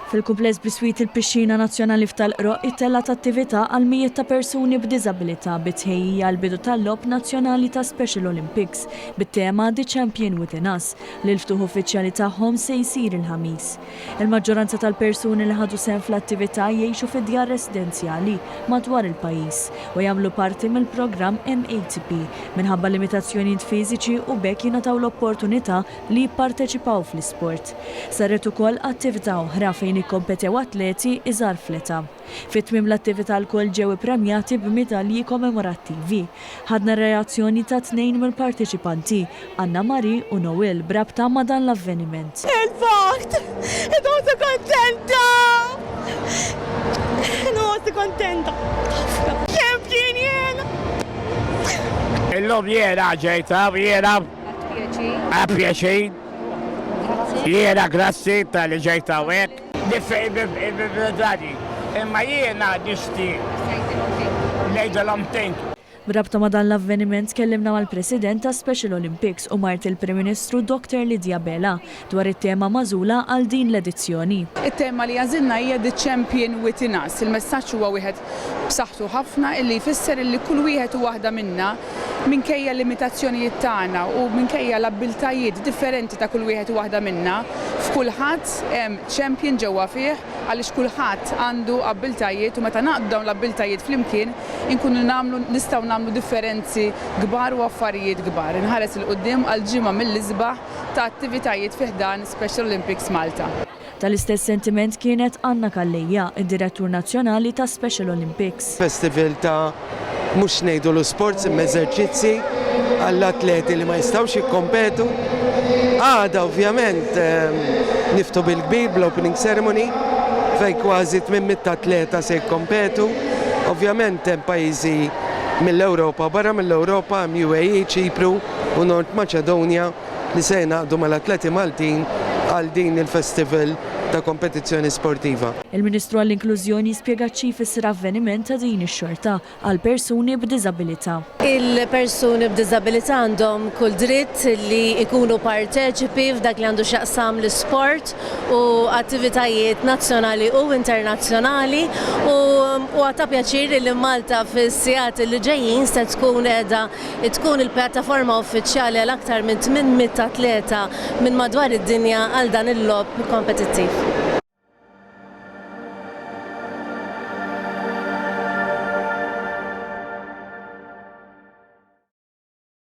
Fil-kumpless biswit il-Pixxina Nazzjonali f'Tal-Qroqq ittellgħet attività għal mijiet ta' persuni b'diżabilità bi tħejjija għall-bidu tal-Logħob Nazzjonali ta' Special Olympics bit-tema The Champion Within Us li l-ftuħ uffiċjali tagħhom se jsir il-Ħamis. Il-maġġoranza tal-persuni li ħadu sehem fl-attività jgħixu fi djar residenzjali madwar il-pajjiż u jagħmlu parti mill-programm MATP minħabba limitazzjonijiet fiżiċi u b'hekk jingħataw l-opportunità li jipparteċipaw fl-isport. Saret ukoll attività oħra fejn ikkompetew atleti iżgħar fl-età. Fi tmiem l-attività lkoll ġew ippremjati b'midalji kommemorattivi. Ħadna r-reazzjoni ta' tnejn mill-parteċipanti, Anna Marie u Noel b'rabta ma' dan l-avveniment. Irbaħt! Inħossni kontenta! Inħossni kontenta ħafna. Champion jien! Illum jiena ġejt hawn jiena Għad pjaċir. Jiena grazzi talli ġejt hawnhekk. Nifhem il-bibridani, imma jiena nixtieq ngħidilhom thank you. B'rabta ma' dan l-avveniment tkellimna mal-President ta' Special Olympics u mart il-Prim Ministru Doctor Lydia Abela dwar it-tema magħżula għal din l-edizzjoni. It-tema li għażilna hija The Champion Within Us. Il-messaġġ huwa wieħed b'saħħtu ħafna illi jfisser illi kull wieħed u waħda minna Minkejja l-limitazzjonijiet tagħna u minkejja l-abbiltajiet differenti ta' kull wieħed u waħda minna, f'kulħadd hemm champion ġewwa fih għaliex kulħadd għandu abbiltajiet u meta nagħqdu dawn l-abbiltajiet flimkien inkunu nagħmlu nistgħu nagħmlu differenzi kbar u affarijiet kbar. Inħares 'il quddiem għal ġimgħa mill-isbaħ ta' attivitajiet fi ħdan Special Olympics Malta. Tal-istess sentiment kienet Anna Calleja, id-Direttur Nazzjonali ta' Special Olympics. Festival ta' mhux ngħidulu sports imma eżerċizzi għall-atleti li ma jistgħux jikkompetu. Għada ovvjament niftu bil-kbir bl-opening ceremony fejn kważi 800 atleta se jikkompetu. Ovvjament hemm pajjiżi mill-Ewropa u barra mill-Ewropa hemm UAE, Ċipru u Nord Macedonia. li se jingħaqdu mal-atleti Maltin għal din il-festival ta' kompetizzjoni sportiva. Il-Ministru għall-Inklużjoni spjegat xi jfisser avveniment ta' din ix-xorta għal persuni b'diżabilità. Il-persuni b'diżabilità għandhom kull dritt li jkunu parteċipi f'dak li għandu x'jaqsam l-isport u attivitajiet nazzjonali u internazzjonali u huwa ta' pjaċir li Malta fis-sigħat li ġejjin se tkun qiegħda tkun il-pjattaforma uffiċjali għal aktar minn 800 atleta minn madwar id-dinja għal dan il-logħob kompetittiv.